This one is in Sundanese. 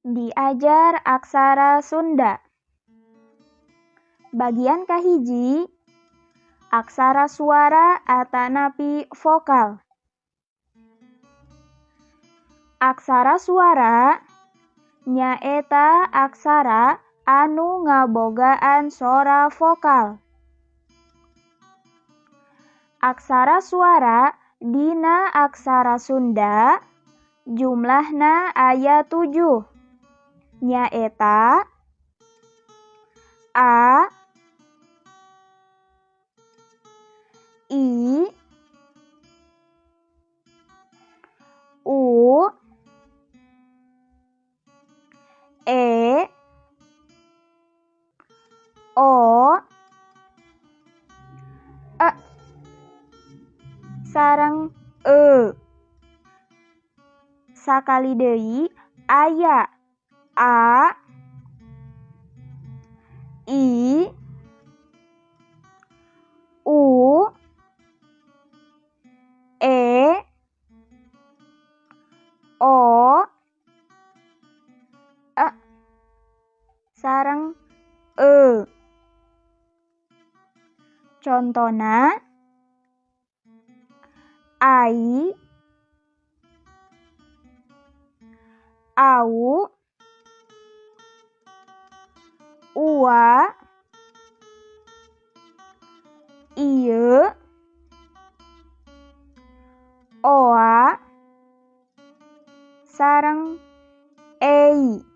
Diajar aksara Sunda. Bagian kahiji, aksara suara atanapi vokal. Aksara suara nyaeta aksara anu ngabogaan sora vokal. Aksara suara dina aksara Sunda jumlahna aya 7. Nyaeta A, I, U, E, O, E, sareng E. Sakali deui aya A, I, U, E, O, E, sareng E. Contona ai, au, ua, ieu, oa, sareng ei.